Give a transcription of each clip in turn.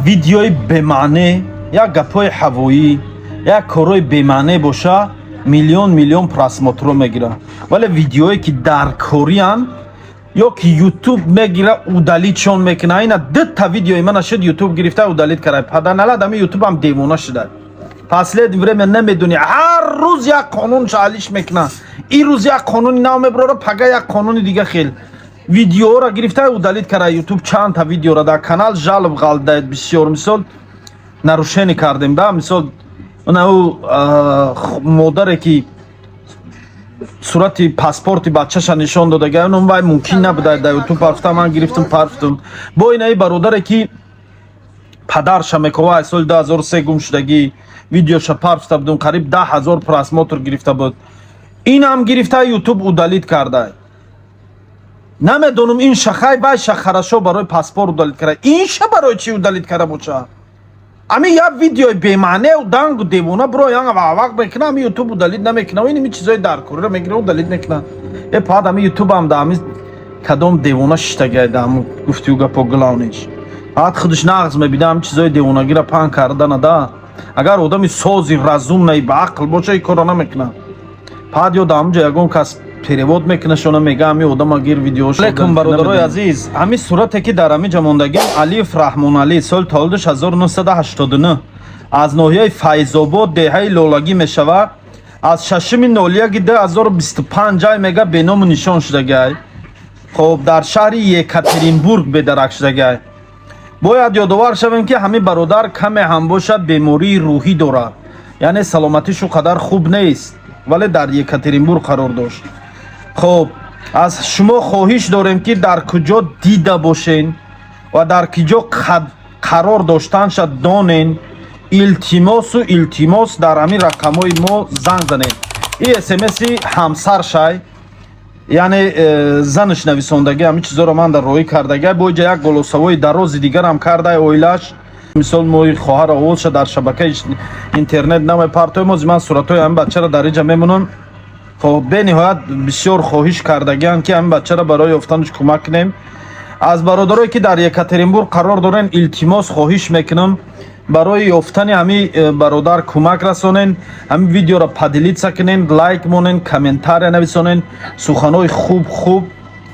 Видеои бемаъне, як гапҳои ҳавоӣ, як корҳои бемаъне боша, миллион миллион просмотрро мегира, вале видеое ки даркорианд ё ки Ютуб мегира, удалитьшон мекуна. Ина дта видеои мана шуд, Ютуб гирифта, удалить кара. Паданалад, ами Ютубам девона шуда последнее время. Намедуни, ҳар рӯз як қонун шалиш мекуна. Ин рӯз як қонуни нав мебарора, пага як қонуни дига. Хел видеоро гирифта, удалить кара Ютуб чандта видеоро. Дар канал жалоб ғалдаед бисёр, мисол, нарушение кардем да. Мисол, ана ӯ модаре ки сурати паспорти бачаша нишон додага, он вай мумкин набуда дар Ютуб парфта. Ман гирифтам, парфтум. Бо инаи бародаре ки падарша мекова, аз соли 2003 гум шудагӣ, видеоша парфта будум, қариб 10 000 просмотр гирифта буд. Инам гирифта, Ютуб удалить карда. Намедонам, ин шахай вай шахарашо барои паспорт удалить карда, ин ша барои чӣ удалить карда боча? Ами як видеои бемаънеу дангу девона бро янга вақт мекуна, ами Ютуб удалить намекуна. Ин ими чизои даркориро мегира, удалить мекуна. Э, пад, ами Ютубам да ами кадом девона шиштагай да ами гуфтиу гапо главныйш. Ҳат худаш нағз мебида ами чизои девонагира паҳн кардана да. Агар одами сози, разумный, ба ақл боша, ин корро намекуна. Пад, ё да ҳамҷа ягон кас перевод мекуна шона, мега: «Ами одама гир, видеошо». Алейкум, бародарои азиз. Ҳамин сурате ки дар ҳамин ҷа мондагим, Алиев Раҳмоналӣ, соли таваллудаш 1989, аз ноҳияи Файзобод, деҳаи Лолагӣ мешавад. Аз 6-01-2025 ҷай мега беному нишон шудагай. Хоб, дар шаҳри Екатеринбург бедарак шудагай. Бояд ёдовар шавем, ки ҳамин бародар каме ҳам бошад бемории рӯҳӣ дорад, яъне саломатишу қадар хуб нест, вале дар Екатеринбург қарор дошт. Хоб, аз шумо хоҳиш дорем, ки дар куҷо дида бошен ва дар куҷо қарор доштанша донен, илтимосу илтимос, дар ҳамин рақамҳои мо занг занед. И смси ҳамсаршай, яъне занаш нависондагӣ. Ҳамин чизоро ман дар роҳӣ кардагӣ. Бо иҷа як голосовои дарози дигарам кардай оилаш. Мисол, мои хоҳар овозша дар шабакаи интернет намепартоем. Ози ман суратҳои ҳамин бачаро дар иҷа мемонам. Хоб, бениҳоят бисёр хоҳиш кардагианд, ки ҳамин бачаро барои ёфтанаш кӯмак кунем. Аз бародарое ки дар Екатеринбург қарор дорен, илтимос, хоҳиш мекунам, барои ёфтани ҳамин бародар кӯмак расонен. Ҳамин видеоро поделиться кунен, лайк монен, комментария нависонен, суханҳои хуб хуб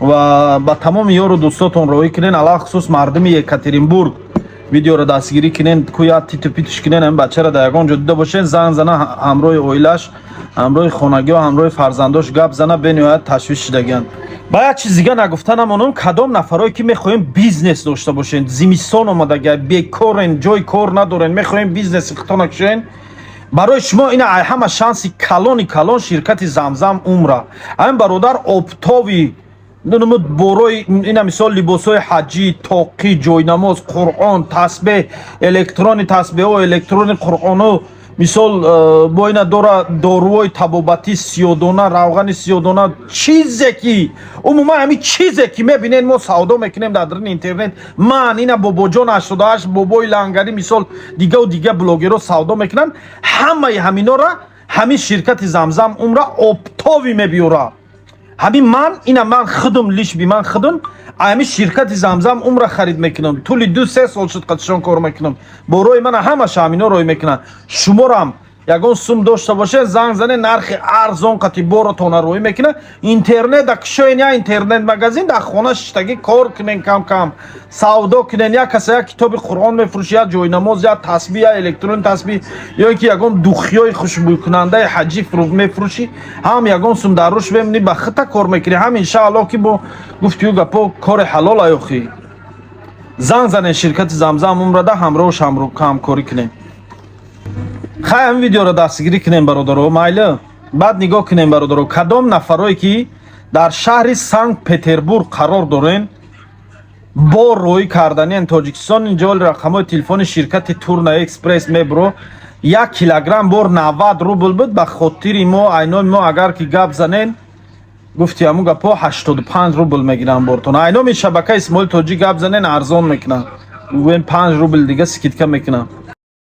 ва ба тамоми ёру дӯстотон роҳӣ кунен. Алахусус мардуми Екатеринбург видеоро дастгирӣ кунен, куя титу питуш кунен. Ҳамин бачаро дар ягон ҷо дида бошен, занг зана, ҳамроҳи оилаш, ҳамроҳи хонагиҳо, ҳамроҳи фарзандош гап зана. Бениҳоят ташвиш шудагианд. Ба як чиз дига нагуфта намонам. Кадом нафарое ки мехоҳем бизнес дошта бошен, зимистон омадага, бекорен, ҷои кор надорен, мехоҳем бизнеси худтона кушоен, барои шумо ина ай ҳама шанси калони калон ширкати Замзам Умра. Ҳамин бародар оптовый борои ина, мисол, либосҳои ҳаҷӣ, тоқӣ, ҷойнамоз, Қуръон, тасбеҳ, электрони тасбеҳо, электрони қуръоно, мисол, бо ина дора доруҳои табобатӣ, сиёдона, равғани сиёдона, чизе ки умуман ҳамин чизе ки мебинед, мо савдо мекунем дар даруни интернет. Ман ина, Бобоҷон 88, Бобои Лангарӣ, мисол, дигаву дига блогерҳо савдо мекунанд. Ҳамаи ҳаминора ҳамин ширкати Замзам Умра оптовый мебиёра. Ҳамин ман ина, ман худум, лично ман худум ҳамин ширкати Замзам Умра харид мекунам. Тӯли 2-3 сол шуд, қатишон кор мекунам. Борои мана ҳамаша ҳамино рой мекунанд. Шуморам ягон сум дошта бошед, занг зане, нархи арзон қати боротона рӯй мекунад. Интернет кушоен, я интернет магазин, дар хона шиштагӣ кор кунен, кам кам савдо кунен. Як каса як китоби Қуръон мефурӯши, як ҷойнамоз, як тасбиҳ, як электрони тасбиҳ ё ин ки ягон духиёи хушбӯйкунандаи ҳаҷӣ мефурӯшӣ, ҳам ягон сум дар рӯш мемонӣ, ба хита кор мекунӣ, ҳам иншааллоҳ ки бо гуфтию гапо кори ҳалол аёхӣ. Занг занен ширкати Замзам Умрада, ҳамроҳш ҳамкорӣ кунем. Хай, ҳамин видеоро дастгирӣ кунем, бародаро, майли. Баъд нигоҳ кунем, бародаро, кадом нафарое ки дар шаҳри Санкт Петербург қарор дорен, бо рӯй карданиян Тоҷикистон, инҷо рақамҳои телефони ширкати Турна Экспресс мебро. 1 килограмм бор 90 рубл буд. Ба хотири мо, айноми мо агар ки гап занен, гуфти ҳамун гапҳо, 85 рубл мегиранд бортон. Айноми шабака Исмоил Тоҷик гап занен, арзон мекунанд, гӯем 5 рубл дига скидка мекунанд.